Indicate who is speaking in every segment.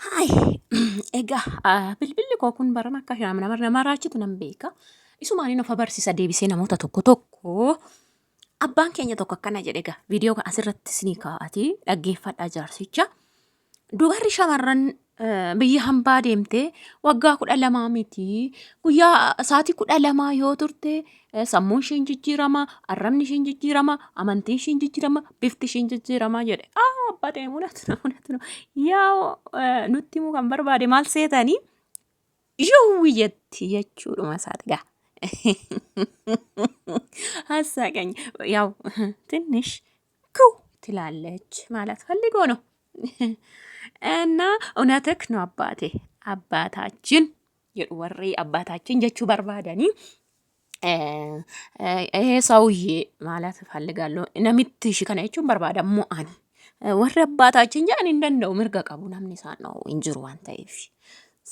Speaker 1: Haay, egaa bilbilli koo kun barana akka nama nama raachitu nan beeka. Isumaan inni of agarsiisa deebisee namoota tokko tokko. Abbaan keenya tokko akkana jedhe egaa viidiyoo kan asirratti isinii kaa'atii dhaggeeffadhaa jaarsicha. Dubarri shamarran biyya hambaa deemtee waggaa 12 miti guyyaa sa'aatii 12 yoo turte sammuun ishiin jijjiirama, arrabni ishiin jijjiirama, amantiin ishiin jijjiirama, bifti ishiin jijjiirama jedhe. Abbaa ta'e mul'atu mul'atu yaa nutti himuu kan barbaade maal seetanii Yowwi jetti jechuudhuma isaati gaa. አሳቀኝ። ያው ትንሽ ክው ትላለች ማለት ፈልጎ ነው። እና እውነትህ ነው አባቴ አባታችን jedhu warri አባታችን jechuu barbaadanii ይሄ ሰውዬ ማለት እፈልጋለሁ namitti ishii kana jechuun barbaada immoo ani warri አባታችን jedhan hin danda'u mirga qabu namni isaan dha'u hin jiru waan ta'eef.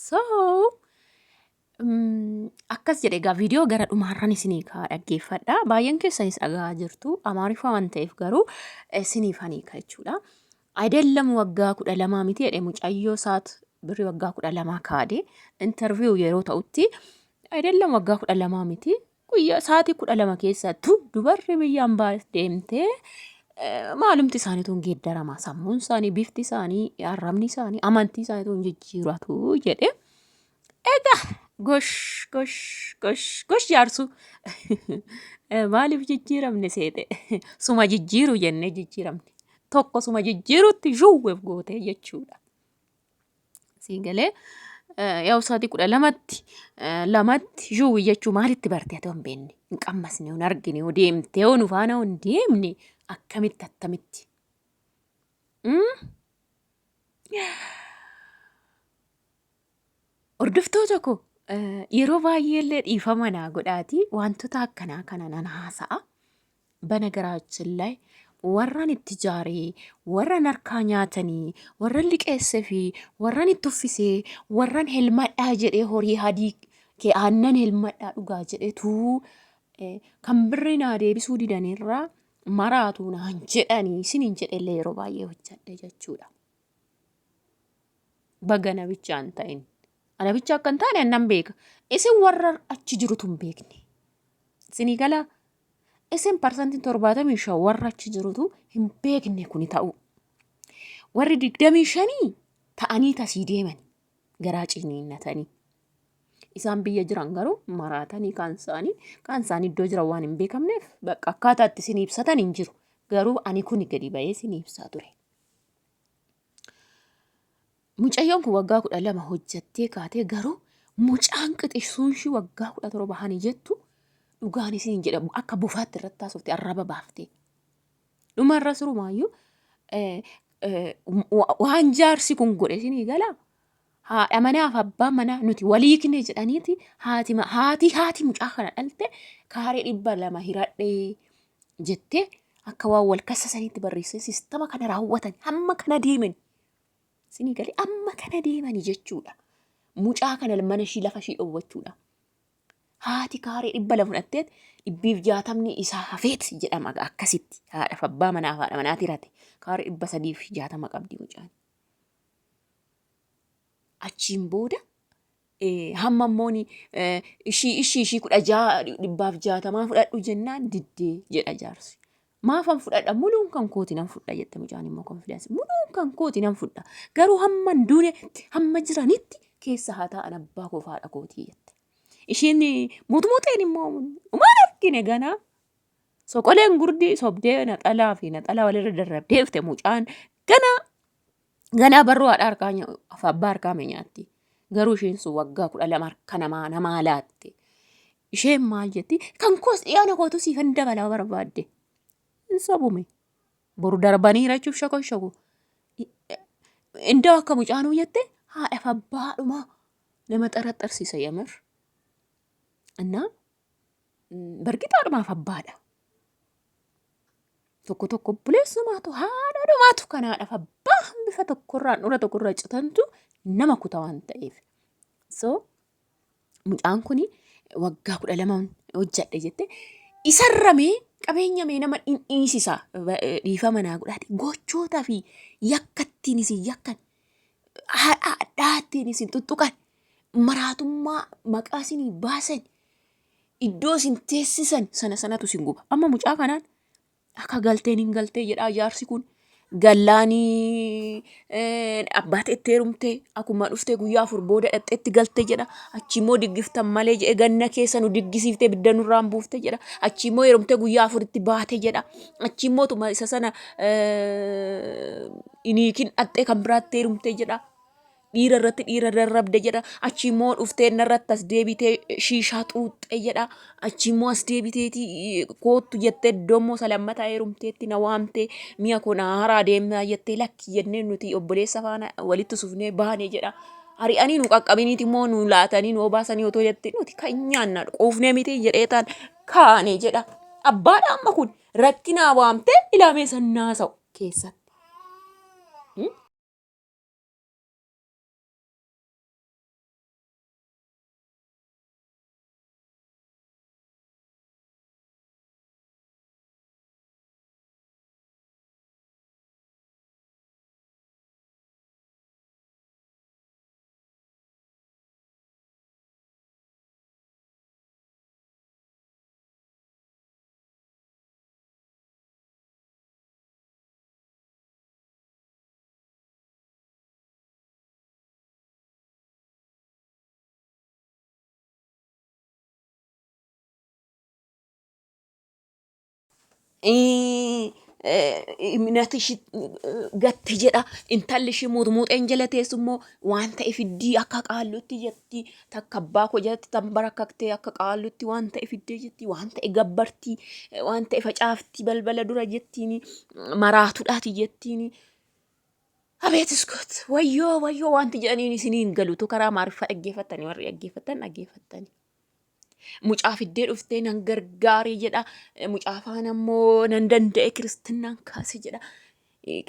Speaker 1: So akkas jedhe egaa viidiyoo gara dhumaarran isinii kaa dhaggeeffadha. Baay'een keessanis dhaga'aa jirtu. Amaariffaa waan ta'eef garuu isiniif ani jechuudha. Ayidallam waggaa 12 miti jedhe mucayyoo isaat birri waggaa 12 kaade interview yeroo ta'utti ayidallam waggaa 12 miti guyyaa sa'aatii 12 keessattuu dubarri biyya hambaa deemtee maalumti isaaniitu hin geeddarama sammuun isaanii bifti isaanii arrabni isaanii amantii isaaniitu hin jijjiiratu jedhe. Egaa gosh gosh gosh gosh jaarsu maaliif jijjiiramne seete suma jijjiiru jennee jijjiiramne tokko suma jijjiirutti zhuwweef gootee jechuudha. Sii galee yaa'u sa'aatii 12tti lamatti zhuwwi jechuu maalitti barte ati hin beekne hin qammasne hin argine yoo deemtee yoo nu faana hin deemne akkamitti attamitti. Hordoftoota koo yeroo baay'eellee dhiifama naa godhaatii wantoota akkanaa kana nan haasa'a. Banagaraachin lay warran itti jaaree, warran harkaa nyaatanii, warran liqeesse fi warran itti uffisee, warran helmadhaa jedhee horii hadii kee aannan helmadhaa dhugaa jedhetu kan birrii naa deebisuu didanirraa maraatuu naan jedhanii isiniin jedhellee yeroo baay'ee hojjedhe jechuudha. Baga na bichaa hin ta'in. Ana bichaa akka hin taane annan beeka. Isin warra achi jirutu hin beekne. Isinii galaa? Isin parsantiin 75 warra achi jirutu hin beekne kuni ta'uu. Warri 25 ta'anii tasii deeman garaa ciniinnatanii. Isaan biyya jiran garuu maraatanii kaan isaanii kaan isaanii iddoo jiran waan hin beekamneef bakka akkaataa itti isin ibsatan hin jiru. Garuu ani kuni gadi ba'ee isin ibsaa ture. Mucayyoon kun waggaa 12 hojjattee kaatee garuu mucaan qixissuun ishii waggaa 17 hani jettu dhugaan isiin jedhamu akka bufaatti irratti haasofte arraba baaftee. Dhumarra surumaayyuu waan jaarsi kun godhe isinii galaa. Haadha manaaf abbaa manaa nuti waliikne jedhaniiti haati haati haati mucaa kana dhalte kaaree 200 hiradhee jettee akka waan wal kassasaniitti barreessee sistama kana raawwatan hamma kana deeman. Isinii galee amma kana deemani jechuudha. Mucaa kana mana ishii lafa ishii dhowwachuudha. Haati kaaree 200 fudhatteet dhibbiif jaatamni isaa hafeet jedhama akkasitti haadhaaf abbaa manaaf haadha manaati hirate kaaree 360 qabdi mucaan. Achiin booda hamma immoo ishii ishii ishii 16 dhibbaaf jaatamaa fudhadhu jennaan diddee jedha jaarsi. Maafan fudhadha muluun kan kooti nan fudha jette mucaan immoo konfidaansi muluun kan kooti nan fudha garuu hamma hin duune hamma jiranitti keessa haa taa'an abbaa koof haadha kootii jette. Ishiin muxmuxeen immoo umaan argine ganaa soqoleen gurdii sobdee naxalaa fi naxalaa walirra darrabdee dhufte mucaan ganaa Ganaa barruu haadha harkaa abbaa harkaa mee nyaatti. Garuu isheen sun waggaa 12 harka namaa namaa laatte. Isheen maal jetti? Kan koos dhiyaana kootu siifan dabalaa barbaadde. Hin sobume. Boru darbanii hirachuuf shakoshaku. Indoo akka mucaanuu jette haadhaaf abbaadhuma nama xaraxarsiisa yamir. Innaa bargixaa haadhumaaf abbaadha. Tokko tokko obboleessumaatu haadha dhumaatu kan haadhaaf abbaa bifa tokkorraa dhura tokkorraa citantu nama kuta waan ta'eef. So mucaan kun waggaa 12 hojjadhe jette isarra mee qabeenya mee nama dhiisisa dhiifama naa godhaati gochootaa fi yakka ittiin isin yakkan Haadha hadhaattiin isin tuttuqan. Maraatummaa maqaa isinii baasan. Iddoo isin teessisan sana sanatu isin guba. Amma mucaa kanaan akka galteen hin galtee jedhaa jaarsi kun. Gallaanii abbaa teetti heerumtee akkuma dhuftee guyyaa 4 booda dhaqxeetti galte jedha. Achi immoo diggiftan malee jedhe ganna keessa nu diggisiiftee bidda nurraan buufte jedha. Achi immoo heerumtee guyyaa 4tti baate jedha. Achi immoo tuma isa sana iniikin dhaqxee kan biraatti heerumte jedha. Dhiira irratti dhiira darrabde jedha. Achi immoo dhuftee narratti as deebitee shiishaa xuuxxe jedha. Achi immoo as deebiteeti koottu jettee iddoo immoo isa lammataa heerumteetti na waamtee mi'a koo na haraa deemnaa jettee lakki jennee nuti obboleessa faana walitti sufnee baane jedha. Ari'anii nu qaqqabiniiti immoo nu laatanii nu obaasanii otoo jettee nuti kan nyaanna quufnee miti jedhee taan kaane jedha. Abbaadha amma kun rakkinaa waamtee ilaamee sannaasa'u keessatti. Iminati ishii gatte jedha. Intalli ishii muxmuuxeen jala teessu immoo waan ta'e fiddii akka qaallutti jetti. Takka abbaa koo jalatti tan barakkaktee akka qaallutti waan ta'e fiddee jetti. Waan ta'e gabbartii waan ta'e facaaftii balbala dura jettiini. Maraatudhaati jettiini. Abeet iskoot wayyoo wayyoo wanti jedhaniin isinii hin galu. Tu karaa Amaariffaa dhaggeeffattanii warri dhaggeeffattan dhaggeeffattanii. Mucaa fiddee dhuftee nan gargaaree jedha. Mucaa faana immoo nan danda'e kiristinnaan kaase jedha.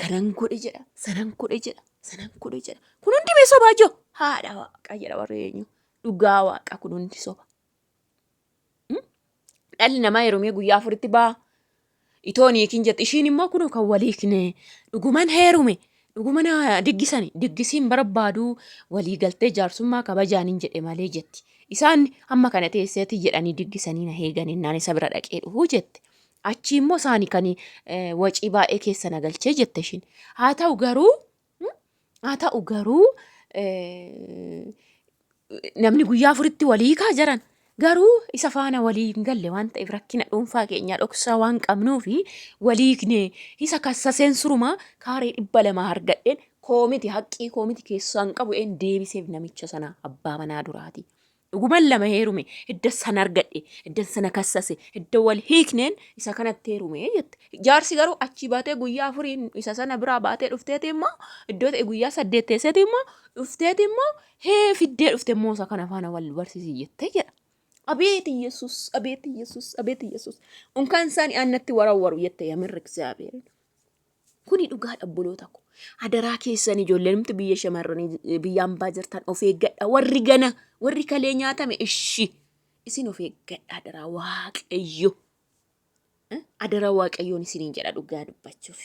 Speaker 1: Kanan godhe jedha. Sanan godhe jedha. Sanan godhe jedha. Kun hundi mee sobaa jiru. Haadha waaqa jedha warri eenyu. Dhugaa waaqa kun hundi soba. Dhalli namaa heerumee guyyaa 4tti ba'a. Itoo hin hiikin jetti. Ishiin immoo kunoo kan wal hiikne dhuguman heerume dhuguma na diggisani diggisiin barbaadu walii galtee jaarsummaa kabajaan hin jedhe malee jetti. Isaan hamma kana teesseeti jedhanii diggisanii na heegan innaan isa bira dhaqee dhufuu jette. Achii immoo isaani kan wacii baay'ee keessa na galchee jette ishiin. Haa ta'u garuu Haa ta'u garuu namni guyyaa 4tti walii hiikaa jiran garuu isa faana walii hin galle waan ta'eef rakkina dhuunfaa keenyaa dhoksaa waan qabnuufi walii hiikne isa kassaseen surumaa kaaree 200 argadheen koomiti haqqii koomiti keessaa hin qabu een deebiseef namicha sana abbaa manaa duraati. Dhuguman lama heerume, hidda sana argadhe, hidda sana kassase, hidda wal hiikneen isa kanatti heerume jette. Jaarsi garuu achii baatee guyyaa 4n isa sana biraa baatee dhufteeti immoo iddoo ta'e guyyaa 8 teesseeti immoo dhufteeti immoo hee fiddee dhufte immoo isa kana faana wal barsiisi jettee jedha. Abeet Iyyasuus, abeet Iyyasuus, abeet Iyyasuus. Unkaan isaanii aannatti warawwaru jette yamirri Egzaabeer. Kuni dhugaadha obboloota ko. Hadaraa keessan ijoolleenumti biyya shamarranii biyya ambaa jirtan of eeggadha. Warri gana warri kalee nyaatame ishi isin of eeggadha hadaraa waaqayyo. Hadaraa waaqayyoon isiniin jedha dhugaa dubbachuuf.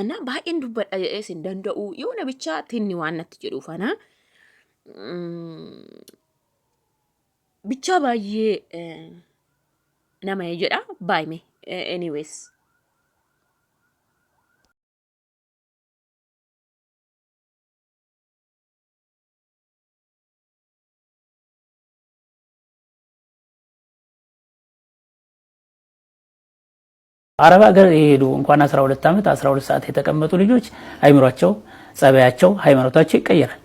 Speaker 1: Annaa baay'een dubbadha jedhee isin danda'u yoo na bichaa tinni waan natti jedhuuf ana. Bichaa baay'ee nama jedha baay me anyways.
Speaker 2: አረብ ሀገር የሄዱ እንኳን 12 ዓመት 12 ሰዓት የተቀመጡ ልጆች አይምሯቸው፣ ጸባያቸው፣ ሃይማኖታቸው ይቀየራል።